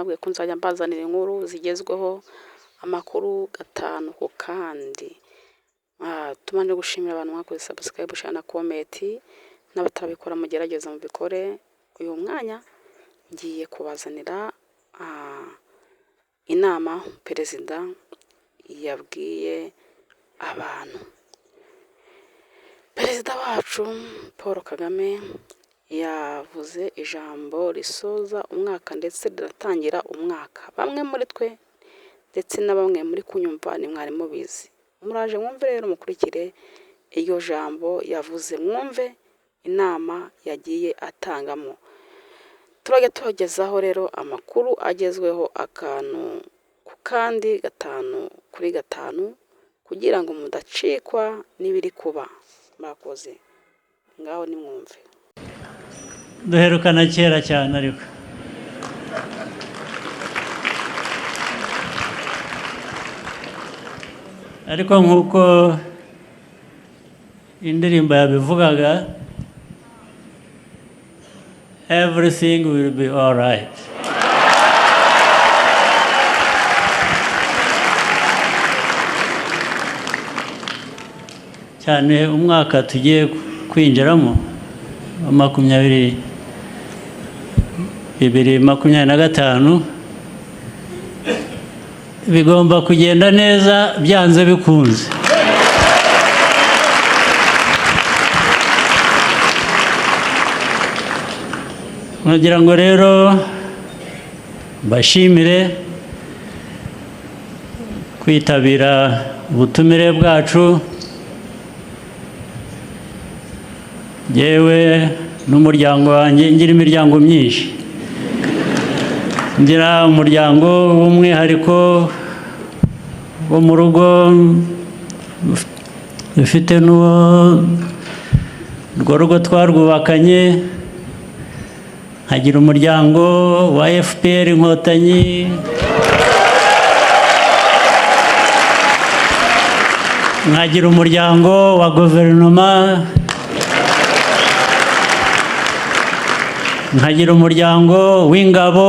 Nababwiye ko nzajya mbazanira inkuru zigezweho, amakuru gatanu ku kandi. Tubanje gushimira abantu mwakoze subscribe, share na comment, n'abatarabikora mugerageze mubikore. Uyu mwanya ngiye kubazanira inama perezida yabwiye abantu. Perezida wacu Paul Kagame yavuze ijambo risoza umwaka ndetse riratangira umwaka. Bamwe muri twe ndetse na bamwe muri kunyumva ntimwari mubizi. Muraje mwumve rero, mukurikire iryo jambo yavuze, mwumve inama yagiye atangamo. Turajya tubagezaho rero amakuru agezweho akantu ku kandi, gatanu kuri gatanu, kugira ngo mudacikwa n'ibiri kuba. Murakoze, ngaho nimwumve. Duherukana kera cyane, ariko nk'uko indirimbo yabivugaga, everything will be all right. Cyane umwaka tugiye kwinjiramo wa 2025 bigomba kugenda neza byanze bikunze. Nkugira ngo rero mbashimire kwitabira ubutumire bwacu, yewe n'umuryango wanjye. Ngira imiryango myinshi: ngira umuryango w'umwihariko wo mu rugo ufite n'uwo urwo rugo twarwubakanye, nkagira umuryango wa FPR Inkotanyi, nkagira umuryango wa guverinoma, nkagira umuryango w'ingabo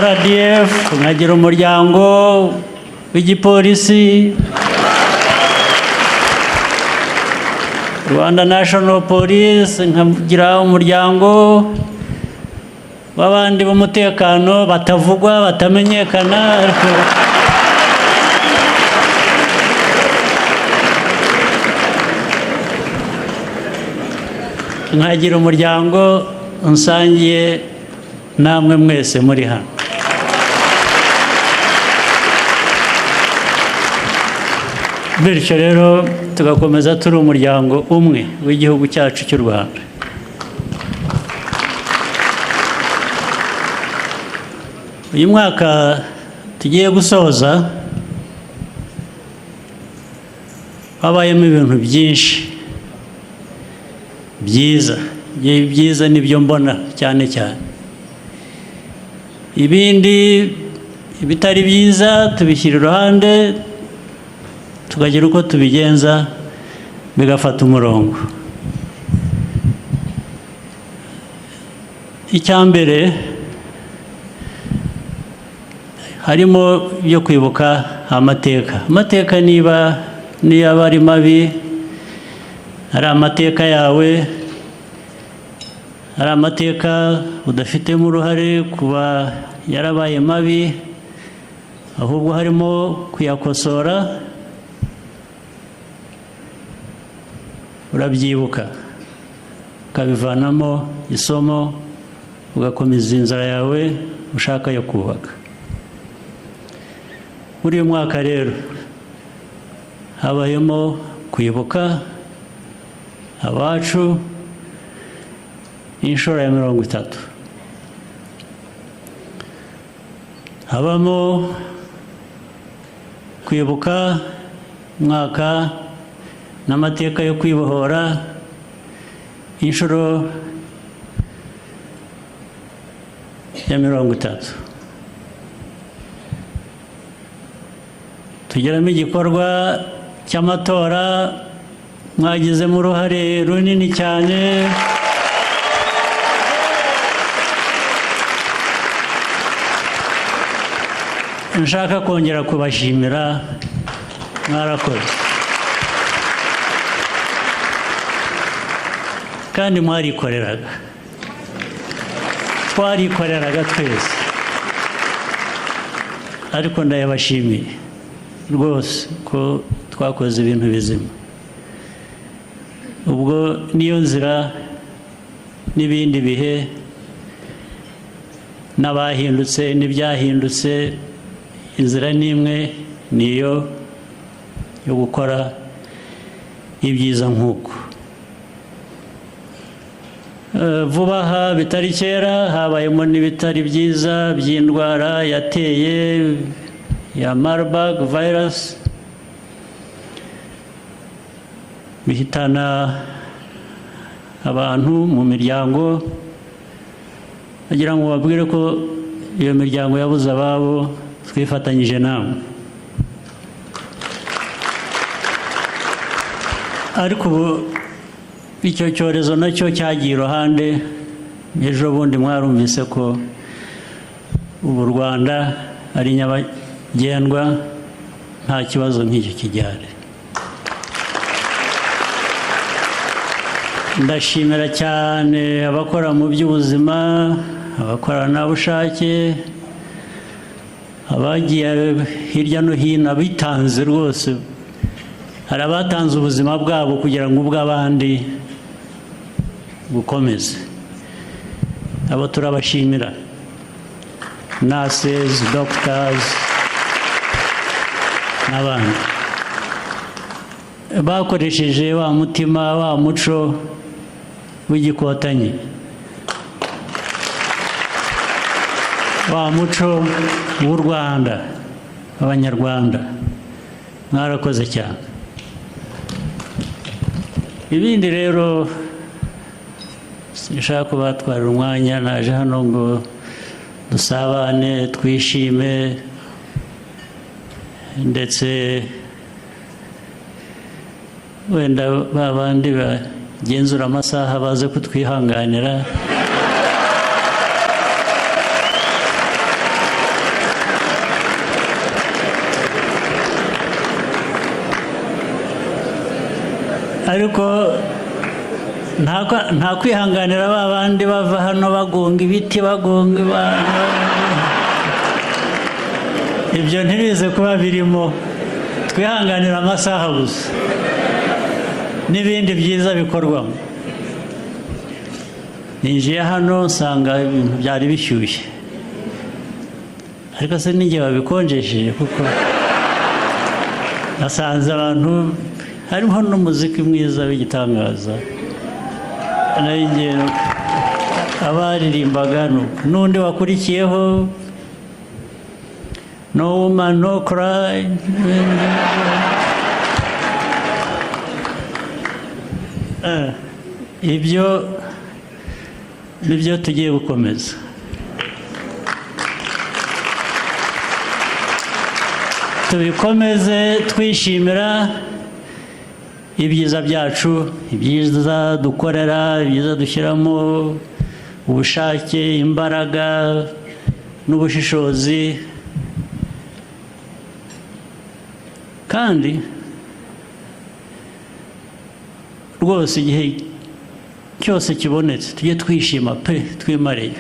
RDF, nkagira umuryango w'igipolisi, Rwanda National Police, nkagira umuryango w'abandi b'umutekano batavugwa, batamenyekana, nkagira umuryango nsangiye namwe mwese muri hano. Bityo rero tugakomeza turi umuryango umwe w'igihugu cyacu cy'u Rwanda. Uyu mwaka tugiye gusoza habayemo ibintu byinshi byiza. Byiza nibyo mbona cyane cyane. Ibindi bitari byiza tubishyira iruhande, tukagira uko tubigenza bigafata umurongo. Icya mbere harimo ibyo kwibuka amateka. Amateka niba niyo aba ari mabi, ari amateka yawe, ari amateka udafitemo uruhare kuba yarabaye mabi, ahubwo harimo kuyakosora, urabyibuka ukabivanamo isomo, ugakomeza inzira yawe ushaka yo kubaka. Muri uyu mwaka rero habayemo kwibuka abacu inshuro ya 30, habamo kwibuka umwaka n'amateka yo kwibohora inshuro ya 30, tugeramo igikorwa cy'amatora mwagizemo uruhare runini cyane. Nshaka kongera kubashimira, mwarakoze kandi mwarikoreraga, twarikoreraga twese, ariko ndayabashimiye rwose ko twakoze ibintu bizima. Ubwo niyo nzira n'ibindi bihe n'abahindutse n'ibyahindutse, inzira ni imwe, niyo yo gukora ibyiza. Nk'uko vuba aha bitari kera habayemo n'ibitari byiza by'indwara yateye ya Marburg virus, bihitana abantu mu miryango. Bagira ngo babwire ko iyo miryango yabuze ababo, twifatanyije namwe. Ariko ubu icyo cyorezo nacyo cyagiye iruhande. Ejo bundi mwarumvise ko ubu u Rwanda ari nyabagendwa, nta kibazo nk'icyo kijyane. Ndashimira cyane abakora mu by'ubuzima, abakoranabushake, abagiye hirya no hino, abitanze rwose. Hari abatanze ubuzima bwabo kugira ngo ubw'abandi bukomeze. Abo turabashimira, nurses, doctors n'abandi bakoresheje wa mutima, wa muco w'igikotanyi, wa muco w'u Rwanda, Abanyarwanda. Mwarakoze cyane. Ibindi rero sinshaka kubatwarira umwanya. Naje hano ngo dusabane, twishime, ndetse wenda ba bandi bagenzura amasaha baze kutwihanganira. Ariko nta kwihanganira ba bandi bava hano bagonga ibiti, bagonga ibyo, ntibize kuba birimo. Twihanganira amasaha gusa n'ibindi byiza bikorwamo. Ninjiye hano nsanga ibintu byari bishyushye, ariko se n'igihe babikonjesheje? Kuko nasanze abantu hariho n'umuziki mwiza w'igitangaza. Abaririmbaga n'undi wakurikiyeho, "No Woman No Cry". Ibyo nibyo tugiye gukomeza, tubikomeze twishimira ibyiza byacu, ibyiza dukorera, ibyiza dushyiramo ubushake, imbaraga n'ubushishozi. Kandi rwose igihe cyose kibonetse tujye twishima pe, twimareye.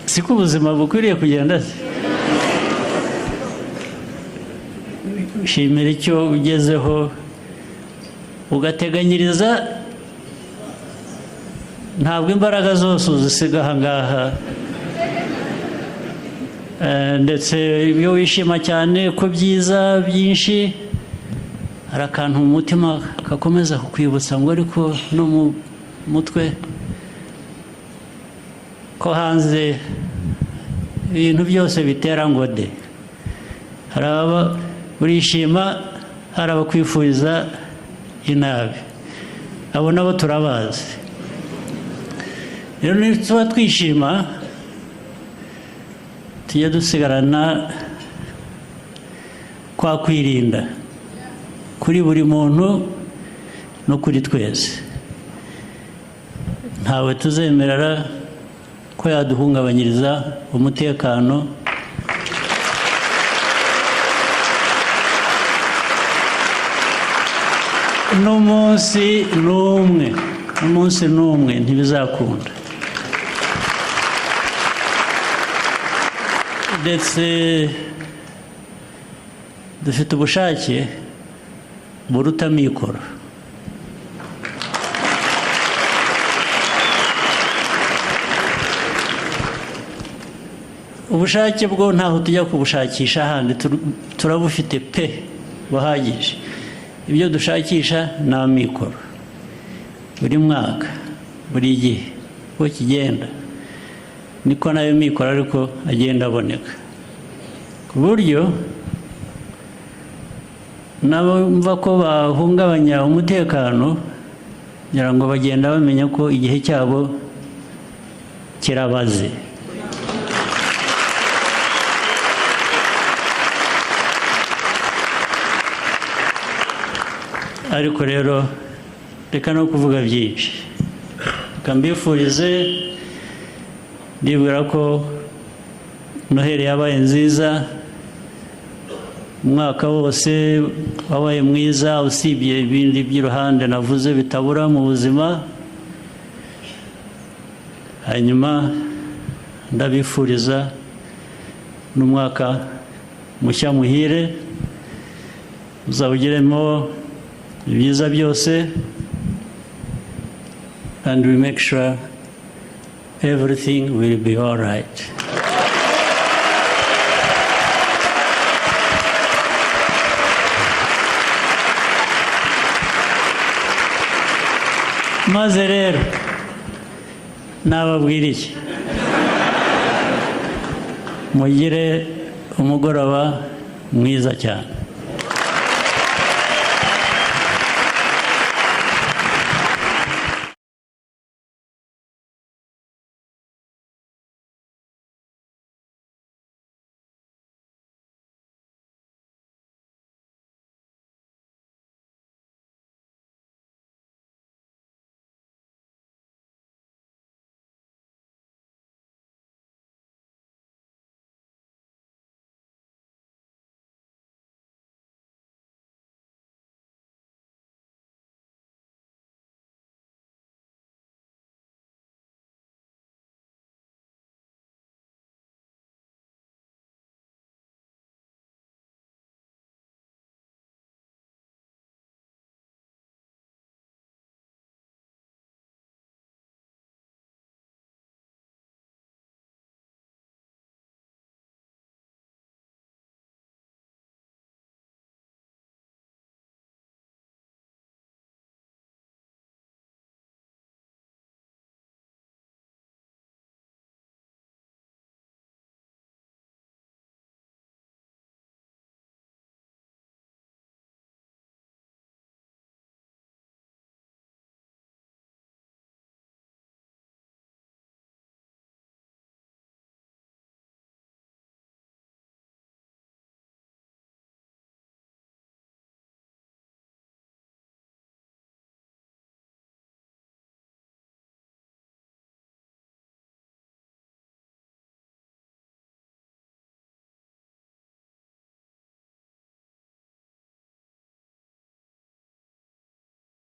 Siko ubuzima bukwiriye kugenda se? Shimira icyo ugezeho, ugateganyiriza. Ntabwo imbaraga zose uzisiga aha ngaha. Ndetse iyo wishima cyane ko byiza byinshi, hari akantu mu mutima gakomeza kukwibutsa ngo ariko no mu mutwe ko hanze ibintu byose bitera ngo de. Hari aba urishima, hari abakwifuriza inabi, abo nabo turabazi. Rero tuba twishima, tujye dusigarana kwa kwirinda kuri buri muntu no kuri twese. Ntawe tuzemerera ko yaduhungabanyiriza umutekano. N'umunsi n'umwe, n'umunsi n'umwe, ntibizakunda. Ndetse dufite ubushake buruta mikoro. Ubushake bwo ntaho tujya kubushakisha handi, turabufite pe, buhagije. Ibyo dushakisha ni amikoro. Buri mwaka, buri gihe uko kigenda, niko nayo mikoro ariko agenda aboneka, ku buryo n'abumva ko bahungabanya umutekano, ngira ngo bagenda bamenya ko igihe cyabo kirabaze. Ariko rero reka no kuvuga byinshi, reka mbifurize. Ndibwira ko Noheli yabaye nziza, umwaka wose wabaye mwiza, usibye ibindi by'iruhande navuze bitabura mu buzima. Hanyuma ndabifuriza n'umwaka mushya muhire, uzawugiremo ibyiza byose, and we make sure everything will be all right. Maze rero nababwira iki? Mugire umugoroba mwiza cyane.